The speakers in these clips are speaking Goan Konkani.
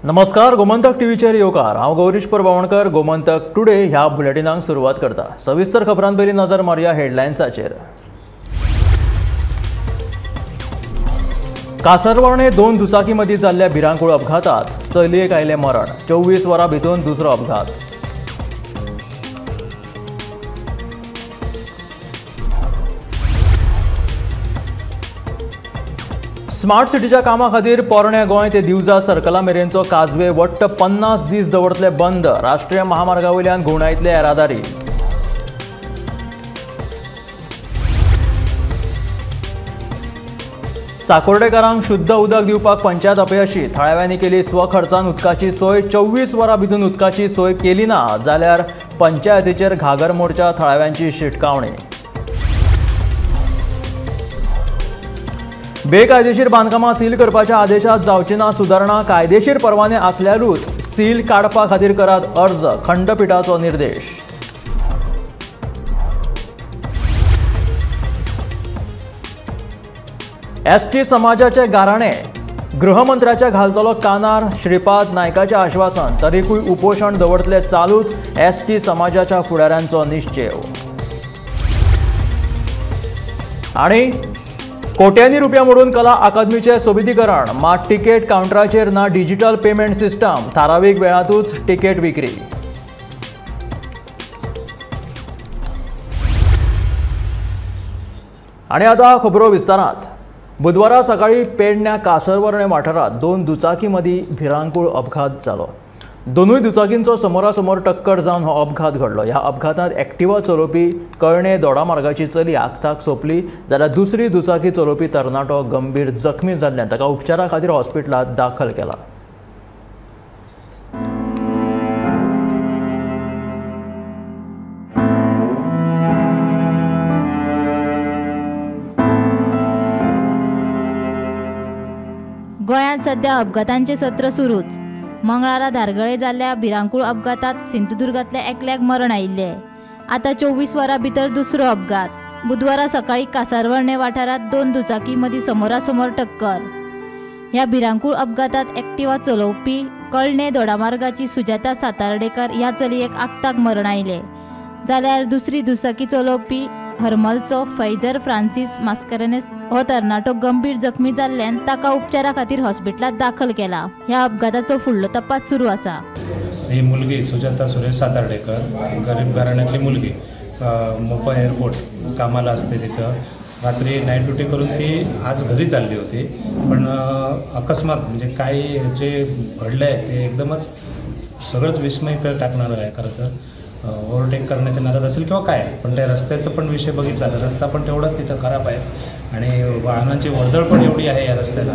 नमस्कार, गोमंतक टीव्हीचेर येवकार. हांव गौरीश परबावणकर. गोमंतक टुडे ह्या बुलेटिनाक सुरवात करता. सविस्तर खबरां पयलीं नजर मारया हेडलायन्साचेर. कासरवर्णे दोन दुचाकी मदीं जाल्ल्या भिरांकूळ अपघातात चलयेक आयलें मरण. 24 वरां भितर दुसरो अपघात. स्मार्ट सिटीच्या कामा खातीर पोरण्या गोंय ते दिवजा सर्कला मेरेनचो काजवे वट्ट 50 दीस दवरतले बंद. राष्ट्रीय महामार्गा वयल्यान घुंवडायतले येरादारी. साकोर्डेकारांक शुद्ध उदक दिवपाक पंचायत अपयशी. थळाव्यांनी केली स्वखर्चान उदकाची सोय. 24 वरां भितर उदकाची सोय केली ना जाल्यार पंचायतीचेर घागर मोर्चा. थळाव्यांची शिटकावणी. बेकायदेशीर बांदकामां सील करपाच्या आदेशात जावची ना सुदारणा. कायदेशीर परवाने आसल्यारूच सील काडपा खातीर करात अर्ज. खंडपिठाचो निर्देश. एसटी समाजाचे गाराणे. गृहमंत्र्याच्या घालतलो कानार. श्रीपाद नायकाचें आश्वासन. तरीकूय उपोशण दवरतले चालूच. एसटी समाजाच्या फुडाऱ्यांचो निश्चेव. आनी कोट्यांनी रुपया मोडून कला अकादमीचें सोबितीकरण. मात तिकेट कावंटराचेर ना डिजिटल पेमेंट सिस्टम. थारावीक वेळांतूच तिकेट विक्री. आनी आतां खबरो विस्तारांत. बुधवारा सकाळी पेडण्या कासरवर्णे वाठारांत दोन दुचाकी मदीं भिरांकूळ अपघात जालो. दोनूय दुचाकींचो समोरासमोर टक्कर जावन हो अपघात घडलो. ह्या अपघातांत एक्टिवा चलोवपी कळणे दोडामार्गाची चली आगताक सोंपली, जाल्यार दुसरी दुचाकी चलोवपी तरणाटो गंभीर जखमी जाल्ल्यान ताका उपचारा खातीर हॉस्पिटलांत दाखल केला. गोंयांत सध्या अपघातांचे सत्र सुरूच. मंगळारा धारगळे जाल्ल्या भिरांकूळ अपघातात सिंधुदुर्गांतल्या एकल्याक मरण आयिल्लें. आतां 24 वरां भितर दुसरो अपघात. बुधवारा सकाळी कासारवर्णे वाठारांत दोन दुचाकी मदीं समोरासमोर टक्कर. ह्या भिरांकूळ अपघातात एक्टिवा चलोवपी कळणे दोडामार्गाची सुजाता सातार्डेकर ह्या चलयेक आक्ताक मरण आयलें, जाल्यार दुसरी दुचाकी चलोवपी हरमलचो फैजर फ्रांसीस मास्करेनेस हो तरणाटो गंभीर जखमी जाल्ल्यान ताका उपचारा खातीर हॉस्पिटलांत दाखल केला. ह्या अपघाताचो फुडलो तपास सुरू आसा. ही मुलगी सुजाता सुरेश सातार्डेकर, गरीब घराण्यातली मुलगी, मोपा एअरपोर्ट कामाला असते. तिथं रात्री नाईट ड्युटी करून ती आज घरी चालली होती, पण अकस्मात म्हणजे काही जे घडलं आहे ते एकदमच सगळंच विस्मय टाकणारं आहे. खरं तर ओव्हरटेक करण्याच्या नादात असेल किंवा काय, पण त्या रस्त्याचा पण विषय बघितला तर रस्ता पण तेवढाच तिथं खराब आहे आणि वाहनांची वर्दळ पण एवढी आहे या रस्त्याला.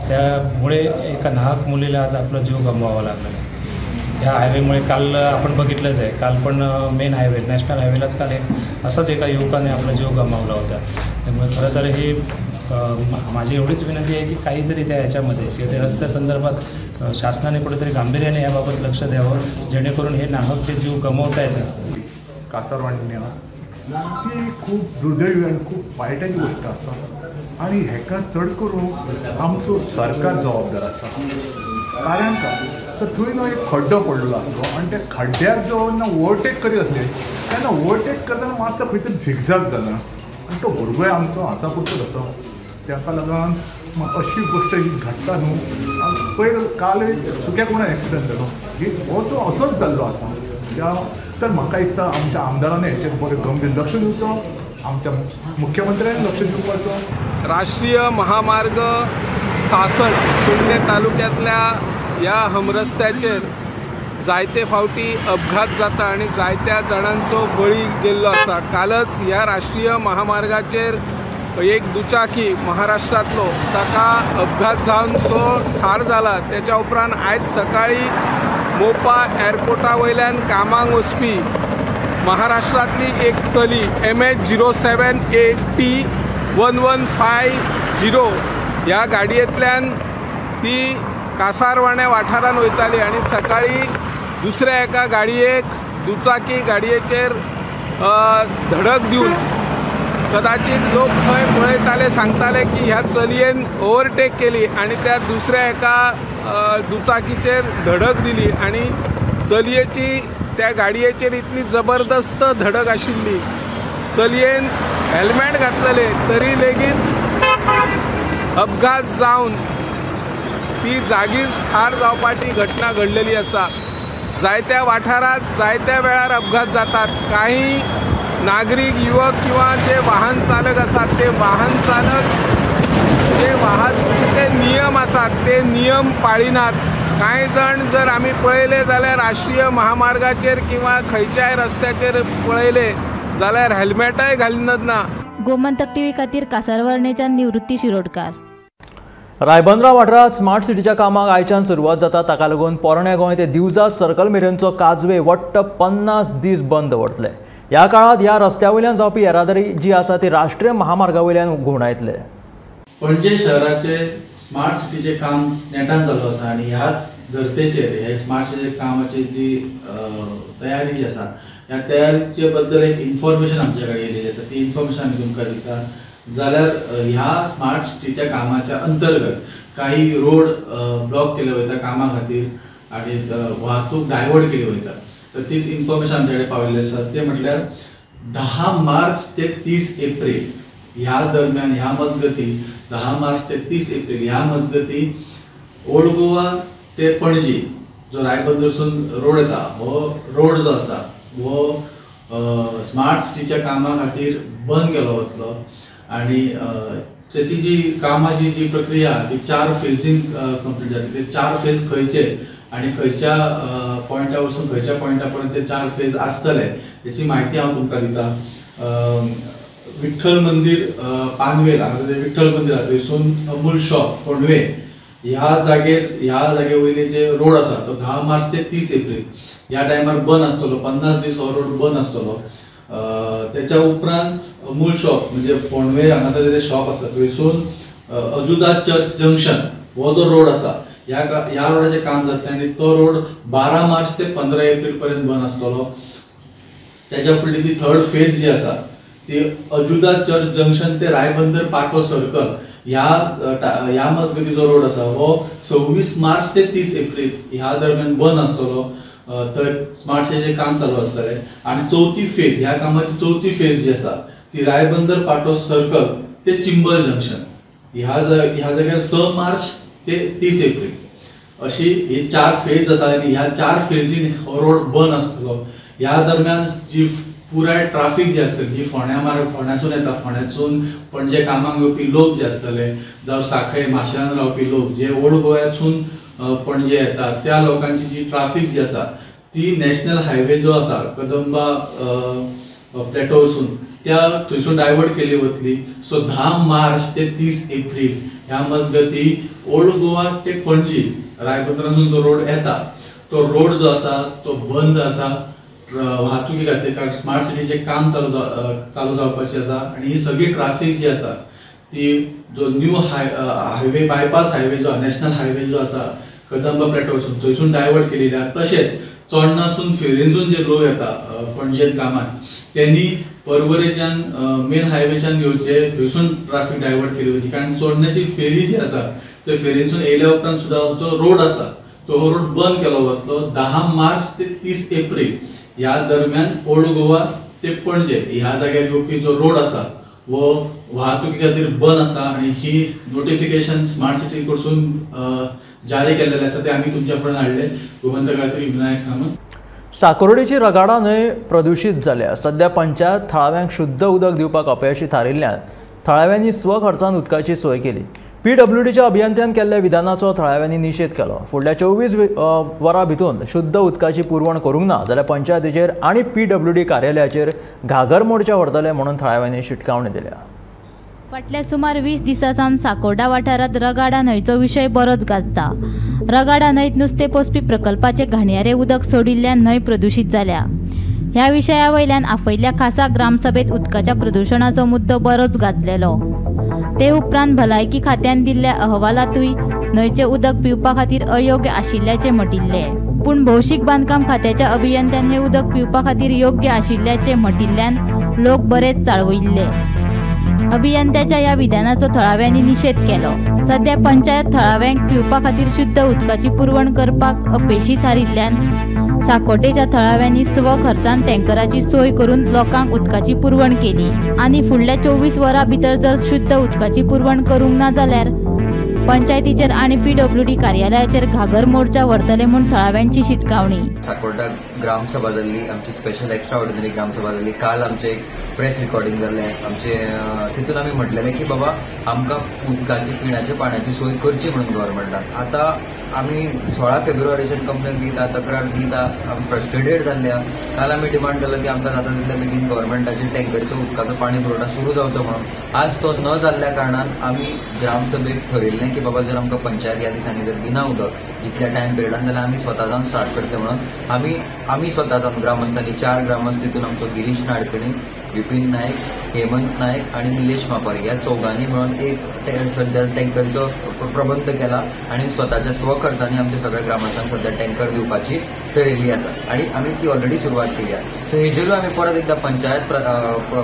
त्यामुळे एका नाहक मुलीला आज आपला जीव गमवावा लागला. ह्या हायवेमुळे काल आपण बघितलंच आहे, काल पण मेन हायवे नॅशनल हायवेलाच काल एक असाच एका युवकाने आपला जीव गमावला होता. त्यामुळे खरं तर ही माझी एवढीच विनंती आहे की काहीतरी त्या ह्याच्यामध्ये ते रस्त्यासंदर्भात शासनाने कुठेतरी गांभीर्याने याबाबत लक्ष द्यावं, जेणेकरून हे नाहक जे जीव गमावत आहेत. कासारवाण्या ती खूब दुर्दैवी आनी खूब वायटाची गोश्ट आसा आनी हेका चड करून आमचो सरकार जबाबदार आसा. कारण काय तर थंय न्हू एक खड्डो पडलो आसलो आनी त्या खड्ड्याक जो ना ओवरटेक करीत आसले तेन्ना ओवरटेक करतना मातसो खंय तरी झिगझाग जाला आनी तो भुरगोय आमचो आसा पुरतोच आसा. ताका लागून अशी गोश्ट ही घडटा न्हू. पयर काल सुक्या कोणा एक्सिडंट जालो, ही असो असोच जाल्लो आसा. त्या तर म्हाका दिसता आमच्या आमदारांनी हेचेर बरें गंभीर लक्ष दिवचो, आमच्या मुख्यमंत्र्यांनी लक्ष दिवपाचो. राष्ट्रीय महामार्ग सासण पेडणे तालुक्यांतल्या ह्या हमरस्त्याचेर जायते फावटी अपघात जाता आनी जायत्या जाणांचो बळी गेल्लो आसा. कालच ह्या राष्ट्रीय महामार्गाचेर एक दुचाकी महाराष्ट्रांतलो ताका अपघात जावन तो ठार जाला. तेच्या उपरांत आयज सकाळी मोपा एअरपोर्टा वयल्यान कामाक वचपी महाराष्ट्रांतली एक चली MH 07 AT 1150 ह्या गाडयेंतल्यान ती कासारवाणे वाठारान वयताली आनी सकाळी दुसऱ्या एका गाडयेक दुचाकी गाडयेचेर धडक दिवन कदाचित लोक थंय पळयताले, सांगताले की ह्या चलयेन ओवरटेक केली आनी त्या दुसऱ्या एका दुचाकीचेर धडक दिली आनी चलयेची त्या गाडयेचेर इतली जबरदस्त धडक आशिल्ली, चलयेन हेल्मेट घातलेले तरी लेगीत अपघात जावन ती जागीच ठार जावपाची घटना घडलेली आसा। जायत्या वाठारांत जायत्या वेळार अपघात जातात। काही नागरीक युवक किंवा जे वाहन चालक आसात ते वाहन चालक जे वाहतुकीचे नियम आसात ते नियम पाळिनात। कांय जाण जर आमी पळयले जाल्यार राष्ट्रीय महामार्गाचेर किंवा खंयच्याय रस्त्याचेर पळयले जाल्यार हेल्मेटय घालिनात ना। गोमंतक टीव्ही खातीर कासारवर्णेच्यान निवृत्ती शिरोडकार। रायबंद्रा वाठारांत स्मार्ट सिटीच्या कामाक आयच्यान सुरवात जाता। ताका लागून पोरण्या गोंय ते दिवजा सर्कल मेरेनचो काजवे वट्ट 50 दीस बंद दवरतले। ह्या काळांत ह्या रस्त्या वयल्यान जावपी येरादारी जी आसा ती राष्ट्रीय महामार्गा वयल्यान घुंवडायतले। पणजे शहराचे स्मार्ट सिटीचे काम नेटान चालू आसा आनी ह्याच धर्तेचेर हे स्मार्ट सिटीचे कामाची जी तयारी जी आसा ह्या तयारीचे बद्दल एक इन्फॉर्मेशन आमच्या कडेन येयलेली आसा, ती इन्फॉर्मेशन आमी तुमकां दिता। जाल्यार ह्या स्मार्ट सिटीच्या कामाच्या अंतर्गत काही रोड ब्लॉक केले वयता कामा खातीर आनी वाहतूक डायवर्ट केली वयता, तर तीच इन्फॉर्मेशन आमच्या कडेन पाविल्ली आसा। ते म्हटल्यार 10 मार्च ते 30 एप्रील ह्या दरम्यान, ह्या मजगती 10 मार्च ते 30 एप्रील ह्या मजगती ओल्ड गोवा ते पणजी जो रायबंदरसून रोड येता हो रोड जो आसा हो स्मार्ट सिटीच्या कामा खातीर बंद केलो वतलो आनी तेची जी कामाची जी प्रक्रिया ती 4 फेजीन कंप्लीट जातली। ते 4 फेज खंयचे आनी खंयच्या पॉयंटा वचून खंयच्या पॉयंटा पर्यंत ते 4 फेज आसतले हेची म्हायती हांव तुमकां दिता। विठ्ठल मंदीर पानवेल हांगासर जें विठ्ठल मंदीर आसा थंयसून अमूल शॉप फोंडवे ह्या जागे वयले जे रोड आसा तो 10 मार्च ते 30 एप्रील ह्या टायमार बंद आसतलो। 50 दीस हो रोड बंद आसतलो। त्याच्या उपरांत अमूल शॉप म्हणजे फोंडवे हांगासर जे शॉप आसा थंयसून अजुदा चर्च जंक्शन हो जो रोड आसा ह्या रोडाचें काम जातलें आनी तो रोड 12 मार्च ते 15 एप्रील पर्यंत बंद आसतलो। त्याच्या फुडली ती थर्ड फेज जी आसा ती अजुदा चर्च जंक्शन ते रायबंदर पाटो सर्कल ह्या मजगती जो रोड आसा हो 26 मार्च ते 30 एप्रील ह्या दरम्यान बंद आसतलो। तर स्मार्ट सिटीचें काम चालू आसतलें आनी चवथी फेज ह्या कामाची चवथी फेज जी आसा ती रायबंदर पाटो सर्कल ते चिंबल जंक्शन ह्या जाग्यार 6 मार्च ते 30 एप्रील अशी ही 4 फेज आसा आनी ह्या 4 फेजीन हो रोड बंद आसतलो। ह्या दरम्यान जी पुराय ट्राफीक जी आसतली जी फोंड्या मार्ग फोंड्यासून येता, फोंड्यासून पणजे कामाक येवपी लोक जे आसतले जावं साखळे माशेलान रावपी लोक जे ओल्ड गोव्यासून पणजे येता त्या लोकांची जी ट्राफीक जी आसा ती नॅशनल हायवे जो आसा कदंबा प्लेटोवसून त्या थंयसून डायवर्ट केली वतली। सो 10 मार्च ते 30 एप्रील ह्या मजगती ओल्ड गोवा ते पणजी रायबंदरासून जो रोड येता तो रोड जो आसा तो बंद आसा वाहतुकी खातीर, कारण स्मार्ट सिटीचें काम चालू जावपाचें आसा आनी ही सगळी ट्राफीक जी आसा ती जो न्यू हायवे बायपास हायवे जो नॅशनल हायवे जो आसा कदंबा प्लेटोवसून थंयसून डायवर्ट केलेली आसा। तशेंच चोडणासून फेरीसून जे लोक येता पणजेन कामाक तेणी परवरेच्यान मेन हायवेच्यान येवचे थंयसून ट्राफीक डायवर्ट केली वयता, कारण चोडण्याची फेरी जी आसा ते फेरीसून येयल्या उपरांत सुद्दां जो रोड आसा तो रोड बंद केलो वतलो 10 मार्च ते 30 एप्रील ह्या दरम्यान ओल्ड गोवा ते पणजे ह्या जाग्यार येवपी जो रोड आसा हो वाहतुकी खातीर बंद आसा आनी ही नोटिफिकेशन स्मार्ट सिटी कडसून जारी केल्लेलें आसा ते आमी तुमच्या फुडें हाडलें। गोमंतक खातीर विनायक सामंत। साकोर्डेची रगाडा न्हंय प्रदुशीत जाल्या। सध्या पंचायत थळाव्यांक शुद्ध उदक दिवपाक अपयशी थारिल्ल्यान थळाव्यांनी स्वखर्चान उदकाची सोय केली। पीडब्ल्यूडीच्या अभियंत्यान केल्ल्या विधानाचो थळाव्यांनी निशेध केलो। फुडल्या 24 वरां भितर शुद्ध उदकाची पुरवण करूंक ना जाल्यार पंचायतीचेर आनी पीडब्ल्यूडी कार्यालयाचेर घागर मोर्चा व्हरतले म्हणून थळाव्यांनी शिटकावणी दिल्या। फाटल्या सुमार 20 दिसां सावन साकोर्डा वाठारांत रगाडा न्हंयचो विशय बरोच गाजता। रगाडा न्हंयत नुस्तें पोसपी प्रकल्पाचें घाणयारें उदक सोडिल्ल्यान न्हंय प्रदुशीत जाल्या। ह्या विशया वयल्यान आपयल्ल्या खासा ग्रामसभेत उदकाच्या प्रदुशणाचो मुद्दो बरोच गाजलेलो। ते उपरांत भलायकी खात्यान दिल्ल्या अहवालांतूय न्हंयचें उदक पिवपा खातीर अयोग्य आशिल्ल्याचें म्हटिल्लें। पूण भौशीक बांदकाम खात्याच्या अभियंत्यान हें उदक पिवपा खातीर योग्य आशिल्ल्याचें म्हटिल्ल्यान लोक बरेच चाळवयिल्ले। अभियंत्याच्या ह्या विधानाचो थळाव्यांनी निशेध केलो। सध्या पंचायत थळाव्यांक पिवपा खातीर शुद्ध उदकाची पुरवण करपाक अपेशी थारिल्ल्यान साकोड्डेच्या थळाव्यांनी स्वखर्चान टँकराची सोय करून लोकांक उदकाची पुरवण केली आनी फुडल्या 24 वरां भितर जर शुद्ध उदकाची पुरवण करूंक ना जाल्यार पंचायतीचेर आनी पीडब्ल्यूडी कार्यालयाचेर घागर मोर्चा व्हरतले म्हूण थळाव्यांची शिटकावणी. साकोड्डा ग्रामसभा जाल्ली, आमची स्पेशल एक्स्ट्रा ऑर्डिनरी ग्रामसभा जाल्ली. काल आमचें एक प्रेस रिकॉर्डिंग जाल्लें आमचे, तितून आमी म्हटलेलें की बाबा आमकां उदकाची पिण्याच्या पाण्याची सोय करची म्हणून गव्हर्मेंटान. आतां आमी 16 फेब्रुवारीच्यान कंप्लेन दिता, तक्रार दिता, आमी फ्रस्ट्रेटेड जाल्ले आहा. काल आमी डिमांड केलो की आमकां जाता तितल्या बेगीन गव्हर्मेंटाचे टँकरीचो उदकाचो पाणी पुरवठा सुरू जावचो म्हणून. आज तो न जाल्ल्या कारणान आमी ग्रामसभेक ठरयल्लें की बाबा जर आमकां पंचायत ह्या दिसांनी जर दिना उदक जितल्या टायम पिरियडान जाल्यार आमी स्वता जावन स्टार्ट करतले म्हणून आमी स्वता जावन ग्रामस्थांनी, 4 ग्रामस्थ, तितून आमचो गिरीश नाडकणी, विपीन नायक, हेमंत नायक आनी निलेश मापारी ह्या चौगांनी मेळून एक सद्या टँकरीचो प्रबंध केला आनी स्वताच्या स्वखर्चांनी आमच्या सगळ्या ग्रामस्थांक सद्या टँकर दिवपाची ठरयल्ली आसा आनी आमी ती ऑलरेडी सुरवात केली आसा. सो हेजेरूय आमी परत एकदां पंचायत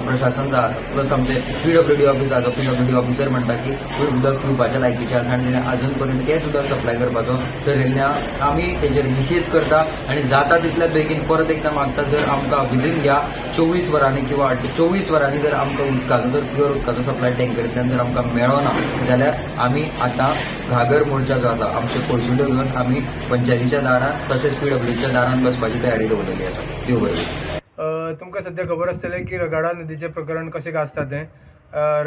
प्रशासन प्लस आमचे पीडब्ल्यूडी ऑफिस आसा, पीडब्ल्यूडी ऑफिसर म्हणटा की उदक पिवपाच्या लायकीचें आसा आनी तेणें अजून पर्यंत तेंच उदक सप्लाय करपाचो ठरयल्लें आहा. आमी तेजेर निशेध करता आनी जाता तितल्या बेगीन परत एकदां मागता, जर आमकां विदीन ह्या 24 वरांनी किंवा 24 वरांनी जर आमकां उदकाचो जर प्युअर उदकाचो सप्लाय टँकरींतल्यान जर आमकां मेळ्ळो ना जाल्यार आमी आतां घागर मोर्चा जो आसा आमचे कोळसुल्यो घेवन आमी पंचायतीच्या दारान तशेंच पीडब्ल्यूच्या दारान बसपाची तयारी दवरलेली आसा. देव बरें. तुमकां सद्या खबर आसतलें की रगाडा नदीचें प्रकरण कशें गाजता तें.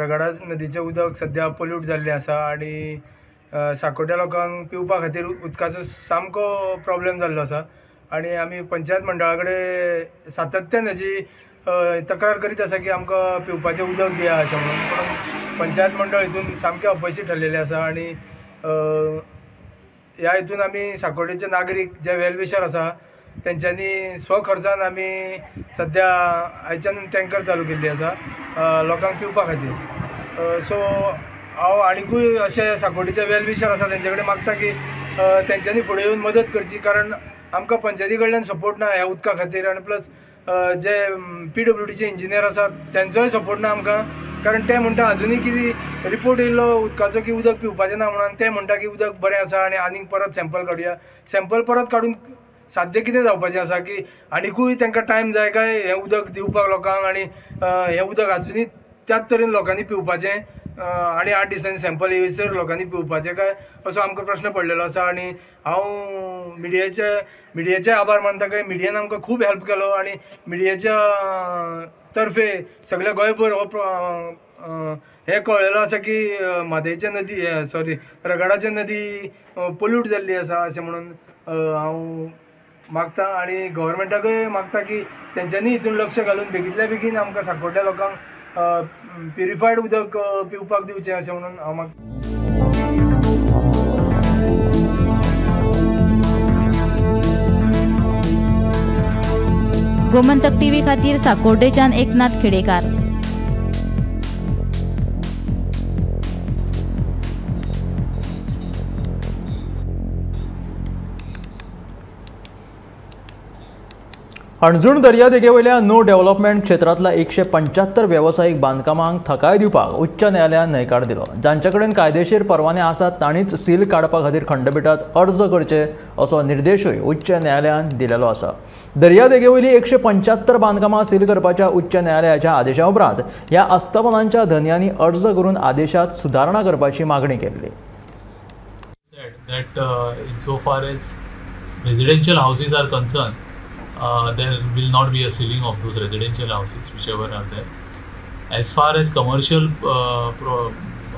रगाडा नदीचें उदक सद्या पोल्यूट जाल्लें आसा आनी साकोड्ड्या लोकांक पिवपा खातीर उदकाचो सामको प्रोब्लेम जाल्लो आसा आनी आमी पंचायत मंडळा कडेन सातत्यान हेजी तक्रार करीत आसा की आमकां पिवपाचें उदक दिया अशें म्हणून. पूण पंचायत मंडळ हितून सामकें अपयशी ठरलेलें आसा आनी ह्या हितून आमी साकोड्डेचे नागरीक जे वेलविशर आसा तेंच्यांनी स्वखर्चान आमी सद्या आयच्यान टँकर चालू केल्ली आसा लोकांक पिवपा खातीर. सो हांव आनिकूय अशे साकोड्डेचे वेलविशर आसा तेंचे कडेन मागता की तेंच्यांनी फुडें येवन मदत करची, कारण आमकां पंचायती कडल्यान सपोर्ट ना ह्या उदका खातीर आनी प्लस जे पीडब्ल्यूडीचे इंजिनियर आसात तेंचोय सपोर्ट ना आमकां, कारण ते म्हणटा अजुनूय कितें रिपोर्ट येयल्लो उदकाचो की उदक पिवपाचें ना म्हणून, ते म्हणटा की उदक बरें आसा आनी आनीक परत सॅम्पल काडुया. सॅम्पल परत काडून साध्य कितें जावपाचें आसा की आनिकूय तांकां टायम जाय काय हें उदक दिवपाक लोकांक आनी हें उदक अजुनूय त्याच तरेन लोकांनी पिवपाचें आनी 8 दिसांनी सॅम्पल येयसर लोकांनी पिवपाचें काय असो आमकां प्रश्न पडलेलो आसा. आनी हांव मिडियाचे आभार मानता की मिडियान आमकां खूब हेल्प केलो आनी मिडियाच्या तर्फे सगळ्या गोंयभर हो हें कळ्ळेलो आसा की म्हादयचे नदी सॉरी रगाडाचे नदी पोल्यूट जाल्ली आसा अशें म्हणून हांव मागता आनी गव्हर्मेंटाकय मागता की तेंच्यांनी हितून लक्ष घालून बेगींतल्या बेगीन आमकां साकोड्ड्या लोकांक प्युरिफायड उदक पिवपाक दिवचें अशें म्हणून हांव मागता. गोमंतक टीव्ही खातीर साकोड्डेच्यान एकनाथ खेडेकार. हणजूण दर्यादेगेवयल्या नो डेव्हलपमेंट क्षेत्रांतल्या 175 वेवसायीक बांदकामांक थकाय दिवपाक उच्च न्यायालयान न्हयकार दिलो. जांचे कडेन कायदेशीर परवाने आसात तांणीच सील काडपा खातीर खंडपिठांत अर्ज करचे असो निर्देशूय उच्च न्यायालयान दिलेलो आसा. दर्यादेगेवयली 175 बांदकामां सील करपाच्या उच्च न्यायालयाच्या आदेशा उपरांत ह्या आस्थापनांच्या धनयांनी अर्ज करून आदेशात सुदारणा करपाची मागणी केल्ली. That insofar as residential houses are concerned, there will not be a ceiling of those residential houses, whichever are there. As far as commercial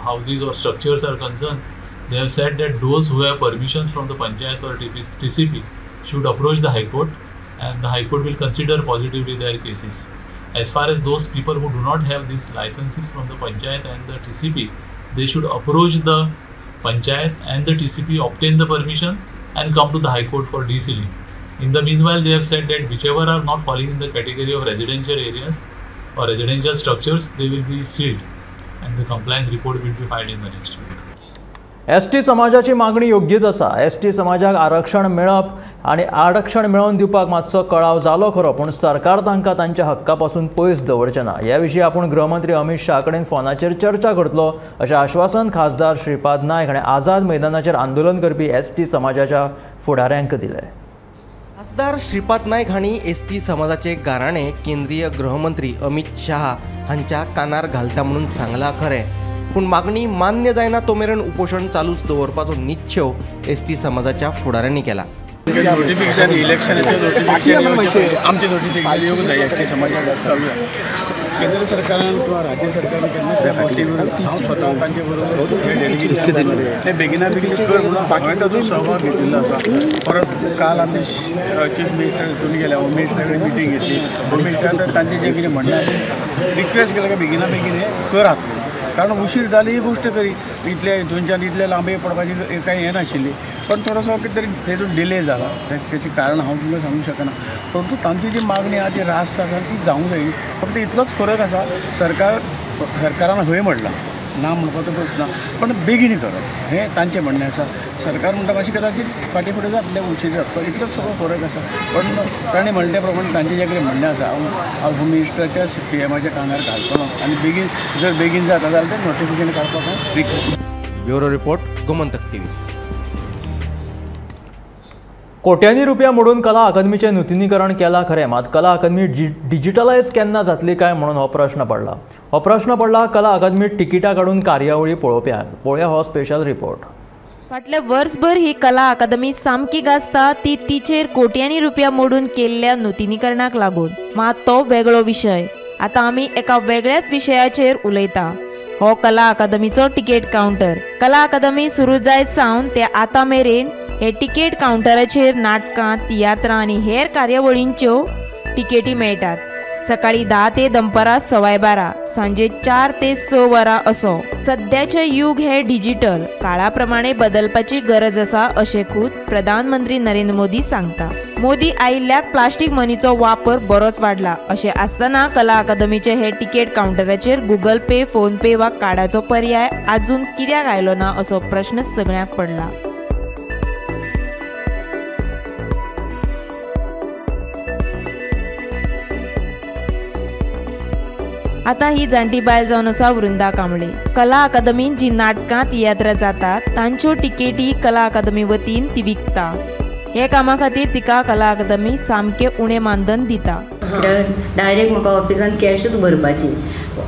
houses or structures are concerned, they have said that those who have permissions from the panchayat or TCP should approach the High Court, and the High Court will consider positively their cases. As far as those people who do not have these licenses from the panchayat and the TCP, they should approach the panchayat and the TCP, obtain the permission and come to the High Court for desealing. In the meanwhile, they have said that whichever are not falling in the category of residential areas or residential structures, they will be sealed and the compliance report will be filed in the next week. S T समाजाची मागणी योग्यच आसा. एस टी समाजाक आरक्षण मेळप आनी आरक्षण मेळोवन दिवपाक मातसो कळाव जालो खरो, पूण सरकार तांकां तांच्या हक्का पासून पयस दवरचें ना. ह्या विशीं आपूण गृहमंत्री अमित शाह कडेन फोनाचेर चर्चा करतलो अशें आश्वासन खासदार श्रीपाद नायक हाणें आझाद मैदानाचेर आंदोलन करपी एस टी समाजाच्या फुडाऱ्यांक दिलें. खासदार श्रीपाद नायक हांणी एस टी समाजाचे गाराणे केंद्रीय गृहमंत्री अमित शहा हांच्या कानार घालता म्हणून सांगला खरें, पूण मागणी मान्य जायना तो मेरेन उपोशण चालूच दवरपाचो निश्चेव एस टी समाजाच्या फुडाऱ्यांनी केला. नोटिफिकेशन, इलेक्शनाचें नोटिफिकेशन, आमचें नोटिफिकेशन येवंक जाय. एस टी समाजाक चालू जाय. केंद्र सरकारान किंवा राज्य सरकारान केन्ना त्या फाटी हांव स्वता तांचे बरोबर हे डेलिगेशन ते बेगिना बेगीन कर म्हणून हांवें तातूंत सहभाग घेतिल्लो आसा. परत काल आमी चीफ मिनिस्टर हितून गेल्या, होम मिनिस्टरा कडेन मिटींग घेतली. होम मिनिस्टरान तांचें जें कितें म्हणणें आसा, रिक्वेस्ट केलें काय बेगिना बेगीन हें करात म्हणून, कारण उशीर जाली ही गोश्ट खरी. इतले हितूनच्यान इतले लांबे पडपाची कांय हें नाशिल्ली, पण थोडोसो कितें तरी तेतून डिले जाला. तेचें कारण हांव तुमकां सांगूंक शकना, परंतु तांची जी मागणी आहा ती रास्त आसा, ती जावंक जाय. फक्त इतलोच फरक आसा, सरकारान हय म्हणलां, ना म्हणपाचो प्रस्न ना, पण बेगीन करप हें तांचें म्हणणें आसा. सरकार म्हणटा मातशें कदाचीत फाटीं फुडें जातलें, उशीर जातलो, इतलोच सगळो फरक आसा. पण ताणें म्हणलें त्या प्रमाणे तांचें जें कितें म्हणणें आसा, हांव होम मिनिस्टराच्या, पी एमाच्या कानार घालतलो आनी बेगीन जर बेगीन जाता जाल्यार तें नोटिफिकेशन काडपाक हांव request. Bureau report, Gomantak TV. कोट्यांनी रुपया मोडून कला अकादमीचें नुतनीकरण केलां खरें, मात कला अकादमी डिजिटलायज केन्ना जातली काय म्हणून हो प्रश्न पडला. हो प्रश्न पडला कला अकादमीत तिकिटां काडून कार्यावळी पळोवप्यांक. पळोवया हो स्पेशल रिपोर्ट. फाटल्या वर्सभर ही कला अकादमी सामकी गाजता ती तिचेर कोट्यांनी रुपया मोडून केल्ल्या नुतनीकरणाक लागून. मात तो वेगळो विशय. आतां आमी एका वेगळ्याच विशयाचेर उलयता. हो कला अकादमीचो तिकेट कावंटर. कला अकादमी सुरू जायत सावन ते आतां मेरेन हे तिकेट कावंटराचेर नाटकां, तियात्रां आनी हेर कार्यावळींच्यो तिकेटी मेळटात. सकाळी 10 ते दनपारां 12:15, सांजे 4 ते 6 वरां असो. सद्याचें युग हें डिजिटल, काळा प्रमाणे बदलपाची गरज आसा अशें खूद प्रधानमंत्री नरेंद्र मोदी सांगता. मोदी आयिल्ल्याक प्लास्टीक मनीचो वापर बरोच वाडला. अशें आसतना कला अकादमीचे हे तिकेट कावंटराचेर गुगल पे, फोन पे वा कार्डाचो पर्याय आजून कित्याक आयलो ना असो प्रश्न सगळ्यांक पडला. आतां ही जाणटी बायल जावन आसा वृंदा कांबळे. कला अकादमीन जी नाटकां, तियात्रां जातात तांच्यो तिकेटी कला अकादमी वतीन ती विकता. हे कामा खातीर तिका कला अकादमी सामकें उणें मानधन दिता. डायरेक्ट म्हाका ऑफिसान कॅशूच भरपाची.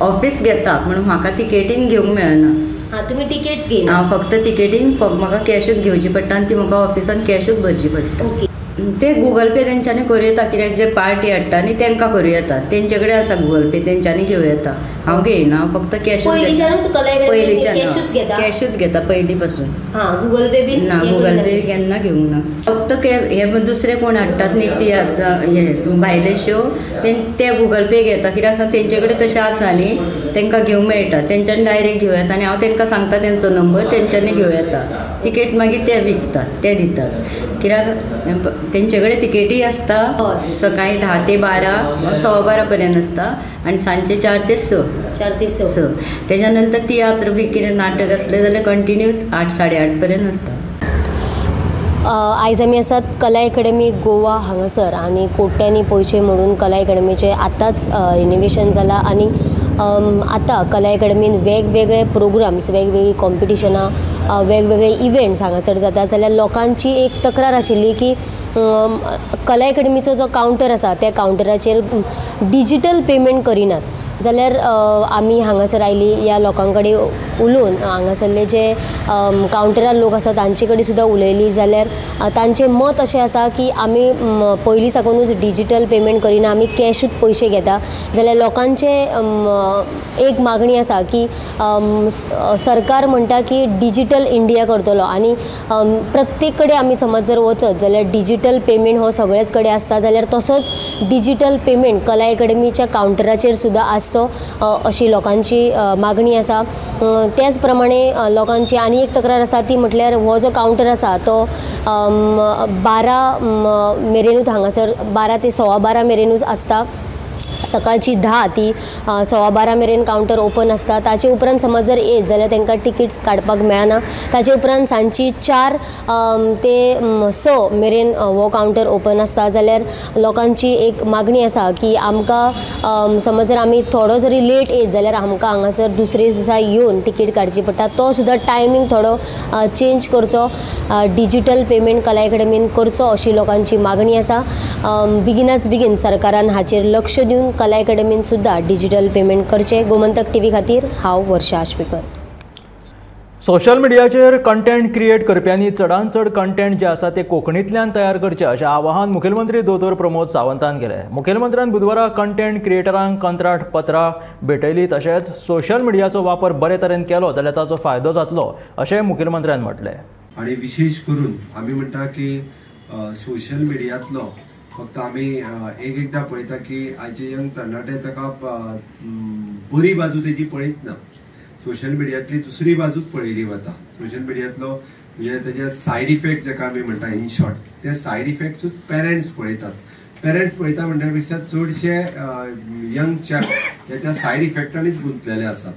ऑफिस घेता पूण म्हाका तिकेटीन घेवंक मेळना. तुमी तिकेट्स घेयना? हांव फक्त तिकेटीन म्हाका कॅशूच घेवची पडटा आनी ती म्हाका ऑफिसान कॅशूच भरची पडटा. ते गुगल पे तेंच्यांनी करूं येता, कित्याक जे पार्टी हाडटा न्ही तांकां करूं येता, तेंचे कडेन आसा गुगल पे, तेंच्यांनी घेवं येता. हांव घेयना, हांव फक्त कॅशूच. पयलींच्यान कॅशूच घेता पयलीं पासून. गुगल पे बी ना, गुगल पे केन्ना घेवंक ना. फक्त हे दुसरे कोण हाडटात न्ही तियात्र हे भायले शो, ते गुगल पे घेता, कित्याक सांग तेंचे कडेन तशें आसा न्ही, तांकां घेवंक मेळटा, तेंच्यांनी डायरेक्ट घेवं येता. आनी हांव तांकां सांगता तेंचो नंबर, तेंच्यांनी घेवं येता. तिकेट मागीर ते विकतात, ते दितात, कित्याक तेंचे कडेन तिकेटी आसता. सकाळी 10 ते 12, 12:15 पर्यंत आसता आनी सांजचे 4 ते 6. 4 ते 6. तेच्या नंतर तियात्र बी कितें नाटक आसलें जाल्यार कंटिन्यूस 8, 8:30 पर्यंत आसता. आयज आमी आसात कला अकॅडमी गोवा हांगासर आनी कोट्यांनी पयशे म्हणून कला अकॅडमीचें आतांच रिनोवेशन जालां आनी आतां कला अकॅडमीन वेगवेगळे प्रोग्राम्स, वेगवेगळीं कॉम्पिटिशनां, वेगवेगळे इव्हेंट्स हांगासर जाता. जाल्यार लोकांची एक तक्रार आशिल्ली की कला अकॅडमीचो जो कावंटर आसा त्या कावंटराचेर डिजिटल पेमेंट करिनात. जाल्यार आमी हांगासर आयली ह्या लोकां कडेन उलोवन, हांगासरले जे कावंटरार लोक आसा तांचे कडेन सुद्दां उलयली, जाल्यार तांचें मत अशें आसा की आमी पयलीं साकुनूच डिजिटल पेमेंट करिना, आमी कॅशूच पयशे घेता. जाल्यार लोकांचें एक मागणी आसा की सरकार म्हणटा की डिजिटल इंडिया करतलो आनी प्रत्येक कडेन आमी समज जर वचत जाल्यार डिजिटल पेमेंट हो सगळेच कडेन आसता, जाल्यार तसोच डिजिटल पेमेंट कला अकॅडमीच्या कावंटराचेर सुद्दां आसचो अशी लोकांची मागणी आसा. त्याच प्रमाणे लोकांची आनी एक तक्रार आसा ती म्हटल्यार हो जो कावंटर आसा तो 12 मेरेनूच हांगासर 12 ते 12:15 मेरेनूच आसता. सकाळची 10 ती 12:15 मेरेन कावंटर ओपन आसता. ताचे उपरांत समज जर येत जाल्यार तांकां तिकीट्स काडपाक मेळना. ताचे उपरांत सांजची 4 ते 6 मेरेन हो कावंटर ओपन आसता. जाल्यार लोकांची एक मागणी आसा की आमकां समज जर आमी थोडो जरी लेट येत जाल्यार आमकां हांगासर दुसरे दिसा येवन तिकीट काडची पडटा. तो सुद्दां टायमींग थोडो चेंज करचो, डिजिटल पेमेंट कला अकादमीन करचो अशी लोकांची मागणी आसा. बेगिनाच बेगीन सरकारान हाचेर लक्ष दिवन कला अकादमीन सुद्धा डिजिटल पेमेंट करचे. गोमंतक टीव्ही खातीर हांव वर्षा आशपेकर. सोशल मिडियाचेर कंटेंट क्रिएट करप्यांनी चडांत चड कंटेंट जे आसा ते कोंकणींतल्यान तयार करचे अशें आवाहन मुखेलमंत्री दोतोर प्रमोद सावंतान केलें. मुखेलमंत्र्यान बुधवारा कंटेंट क्रिएटरांक कंत्राट पत्रां भेटयलीं. तशेंच सोशल मिडियाचो वापर बरे तरेन केलो जाल्यार ताचो फायदो जातलो अशें मुखेलमंत्र्यान म्हटलें. आनी विशेश करून आमी म्हणटा की सोशल मिडियांतलो फक्त आमी एक एकदां पळयता की आयचे यंग तरणाटे ताका बरी बाजू तेजी पळयत ना, सोशल मिडियांतली दुसरी बाजूच पळयली वता. सोशल मिडियांतलो म्हणजे तेजे सायड इफेक्ट जाका आमी म्हणटा इन शॉर्ट, ते सायड इफेक्ट्सूच पेरंट्स पळयतात. पेरंट्स पळयता म्हणल्या पेक्षा चडशे यंग चॅप हे त्या सायड इफेक्टांनीच गुंतलेले आसात.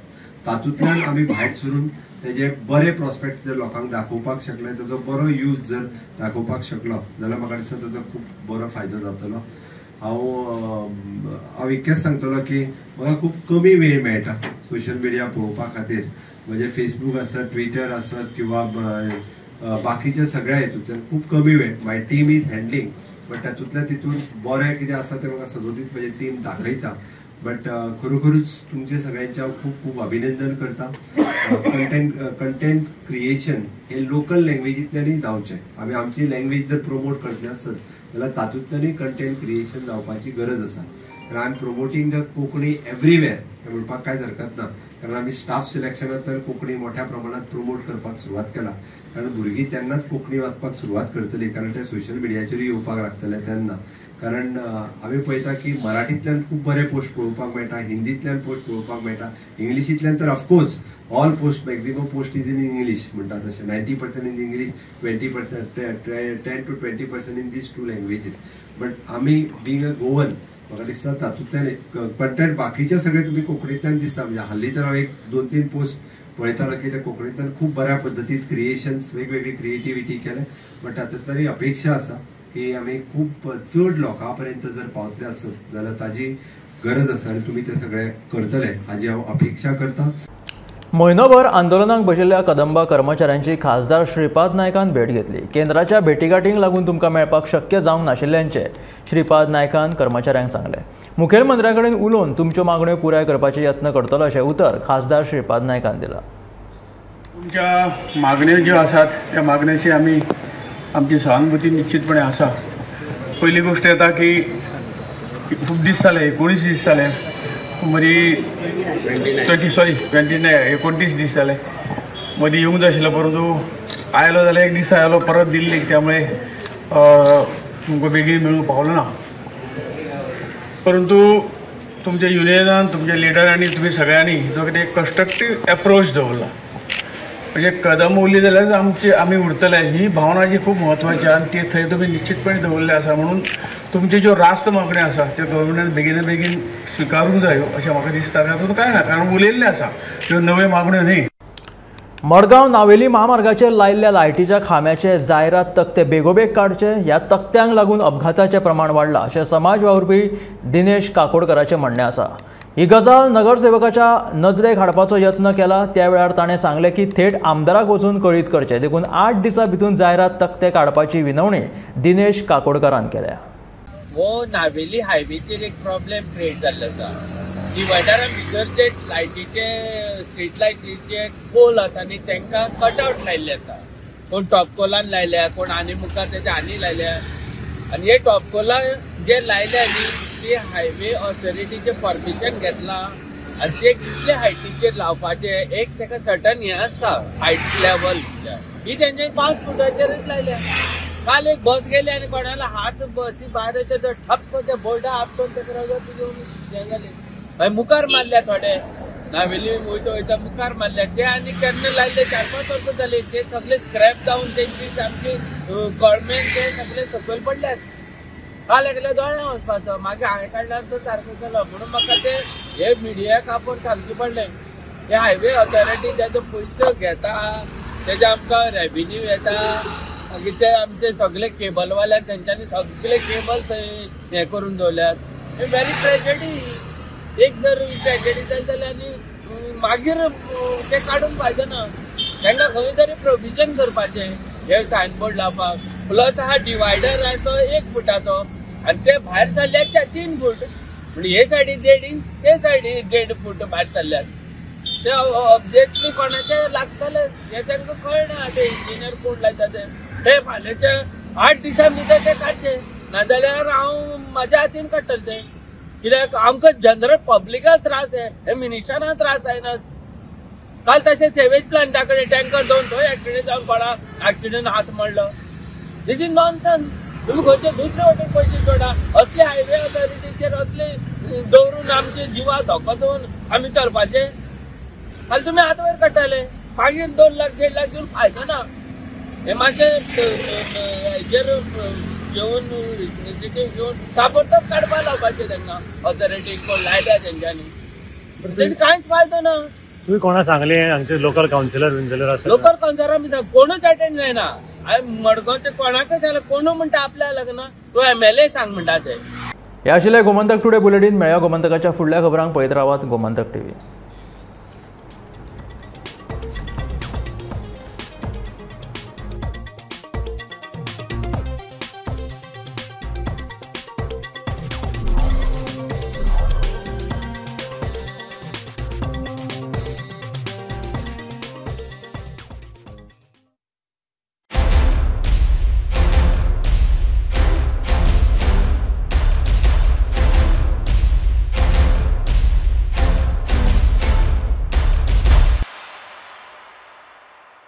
तातूंतल्यान आमी भायर सरून तेजे बरे प्रोस्पेक्ट जर लोकांक दाखोवपाक शकले, तेजो बरो यूज जर दाखोवपाक शकलो जाल्यार म्हाका दिसता तेजो खूब बरो फायदो जातलो. हांव इतकेंच सांगतलो की म्हाका खूब कमी वेळ मेळटा सोशल मिडिया पळोवपा खातीर, म्हणजे फेसबूक आसत, ट्विटर आसत किंवा बाकीचे सगळ्या हितूंतल्यान खूब कमी वेळ. My team is handling, but तातूंतल्यान तितून बरें कितें आसा तें म्हाका सदोदीत म्हजी टीम दाखयता. बट खरोखरूच तुमचे सगळ्यांचे हांव खूब खूब अभिनंदन करता. कंटेंट क्रिएशन हे लोकल लँग्वेजींतल्यानूय जावचें. आमी आमची लँग्वेज जर प्रमोट करतले आसत जाल्यार तातूंतल्यानूय कंटेंट क्रिएशन जावपाची गरज आसा. कारण I am promoting the Konkani everywhere हें म्हणपाक कांयच हरकत ना, कारण आमी स्टाफ सिलेक्शनांत तर कोंकणी मोठ्या प्रमाणात प्रमोट करपाक सुरवात केला. कारण भुरगीं तेन्नाच कोंकणी वाचपाक सुरवात करतली, कारण ते सोशल मिडियाचेरूय येवपाक लागतले तेन्ना. कारण आमी पळयता की मराठींतल्यान खूब बरे पोस्ट पळोवपाक मेळटा, हिंदींतल्यान पोस्ट पळोवपाक मेळटा, इंग्लिशींतल्यान तर of course all post, maximum post is in English म्हणटा तशें 90% in English, 20%, 10 to 20% in these two languages. But आमी बींग अ गोवन म्हाका दिसता तातूंतल्यान कंटेंट बाकीचे सगळे तुमी कोंकणींतल्यान दिसता. म्हणजे हाल्ली तर हांव 1 2 3 पोस्ट पळयतालो की ते कोंकणींतल्यान खूब बऱ्या पद्दतीन क्रिएशन्स, वेगवेगळी क्रिएटिविटी केले. बट तातूंतल्यानूय अपेक्षा आसा की आमी खूब चड लोकां पर्यंत जर पावतले आसत जाल्यार ताजी गरज आसा आनी तुमी ते सगळे करतले हाजी हांव अपेक्षा करता. म्हयनोभर आंदोलनाक बशिल्ल्या कदंबा कर्मचाऱ्यांची खासदार श्रीपाद नायकान भेट घेतली. केंद्राच्या भेटीगाठींक लागून तुमकां मेळपाक शक्य जावंक नाशिल्ल्याचें श्रीपाद नायकान कर्मचाऱ्यांक सांगलें. मुखेलमंत्र्या कडेन उलोवन तुमच्यो मागण्यो पुराय करपाचे यत्न करतलो अशें उतर खासदार श्रीपाद नायकान दिलां. तुमच्या मागण्यो ज्यो आसात त्या मागण्याची आमी आमची सहानुभूती निश्चितपणे आसा. पयली गोश्ट येता की खूब दीस जाले, 19 दीस जाले, मदीं 29 दीस जाले, मदीं येवंक जाय आशिल्लो, परंतु आयलो जाल्यार एक दीस आयलो परत दिल्लीक, त्यामुळे तुमकां बेगीन मेळूंक पावलो ना. परंतु तुमच्या युनियनान, तुमच्या लिडरांनी, तुमी सगळ्यांनी जो कितें कन्स्ट्रक्टीव एप्रोच दवरला, म्हणजे कदम उरली जाल्यार आमची आमी उरतले ही भावना जी खूब म्हत्वाची आनी ती थंय तुमी निश्चितपणे दवरले आसा. म्हणून तुमच्यो ज्यो रास्त मागण्यो आसा त्यो गव्हर्मेंटान बेगीन बेगीन स्विकारूंक जायो अशें म्हाका दिसता. तातूंत कांय ना, कारण उलयल्लें आसा, त्यो नव्यो मागण्यो न्ही. मडगांव नावेली महामार्गाचेर लायिल्ल्या लायटीच्या खांब्याचे जायरात तकटे बेगोबेग काडचे. ह्या तकट्यांक लागून अपघाताचें प्रमाण वाडलां अशें समाज वावुरपी दिनेश काकोडकराचें म्हणणें आसा. ही गजाल नगरसेवकाच्या नजरेक हाडपाचो यत्न केला. त्या वेळार ताणें सांगलें की थेट आमदाराक वचून कळीत करचें. देखून 8 दिसां भितर जायरात तकटे काडपाची विनवणी दिनेश काकोडकरान केल्या. हो नावेली हायवेचेर एक प्रॉब्लेम क्रिएट जाल्लो आसा. डिवायडरा भितर जे लायटीचे स्ट्रीट लायटीचे पोल आसा न्ही, तांकां कटआवट लायिल्ले आसा. कोण टॉपकोलान लायल्या, कोण आनी मुखार तेच्या आनी लायल्या. आनी हे टॉपकोलान जे लायल्या न्ही, ते हायवे ऑथॉरिटीचे परमिशन घेतला आनी ते कितले हायटीचेर लावपाचे एक ताका सर्टन हें आसता, हायट लेवल ही तेंच्यानी 5 फुटाचेरच लायल्या. काल एक बस गेली आनी कोणाला हात बसी भायर अशें ठप्प त्या बोर्डा आपटून ताका रगत घेवन जालें. मागीर मुखार मारल्या थोडे नावेली वयता वयता मुखार मारल्या ते, आनी केन्ना लायले 4-5 वर्सां जाली, ते सगळे स्क्रॅप जावन तेंची सामकी गव्हर्मेंट ते सगळे सकयल पडल्यात. काल एकल्या दोळ्या वचपाचो, मागीर हांवें काडल्यार तो सारको केलो. म्हणून म्हाका ते हे मिडियाक आपोवन सांगचें पडलें, हे हायवे ऑथॉरिटी तेजो पयसो घेता, तेजे आमकां रेविन्यू येता, मागीर ते आमचे सगळे केबलवाल्यान तेंच्यांनी सगळे केबल थंय हें करून दवरल्यात. Very tragedy. एक जर ट्रेजेडी जाली जाल्यार आनी मागीर ते काडूंक फायदो ना. तांकां खंय तरी प्रोविजन करपाचें हे सायनबोर्ड लावपाक. प्लस हा डिवायडर आहा तो 1 फुटाचो आनी ते भायर सरल्यात 3 फूट, म्हणजे हे सायडीन 1.5 इंच, ते सायडीन 1.5 फूट भायर सरल्यात. ते ऑब्वियसली कोणाचे लागतले हे तांकां कळना. ते इंजिनियर कोण लायता ते फाल्यांचे 8 दिसां भितर ते काडचे, नाजाल्यार हांव म्हाज्या हातीन काडटलें ते. कित्याक आमकां जनरल पब्लिकाक त्रास हे मिनिस्टरांक त्रास जायना. काल तशें सेवेज प्लांटा कडेन टँकर दवरून थंय एक्सिडेंट जावन कोणा एक्सिडेंट हात मोडलो. This is nonsense. तुमी खंयचे दुसरे वटेन पयशे जोडा, असले हायवे ऑथॉरिटीचेर असले दवरून आमचे जिवा धोको दवरून आमी चलपाचे. काल तुमी हात वयर काडटाले, मागीर 2 लाख 1.5 लाख दिवन फायदो ना. हे मातशें हेजेर घेवन इनिशिएटीव घेवन ताबडतोब काडपाक लावपाचें तांकां ऑथॉरिटीक कोण लायल्या तेंच्यांनी, तेजे कांयच फायदो ना. तुमी कोणा सांगलें हांगचे लोकल कावन्सिलर विन्सिलर आसता? लोकल कावन्सिलरां बी कोणूच अटेंड जायना. हांवें मडगांवचे कोणाकच सांगलें, कोणू म्हणटा आपल्या लग्न तूं MLA सांग म्हणटा ते. हे आशिल्लें गोमंतक टुडे बुलेटीन. मेळया गोमंतकाच्या फुडल्या खबरांक. पळयत रावात गोमंतक टीव्ही.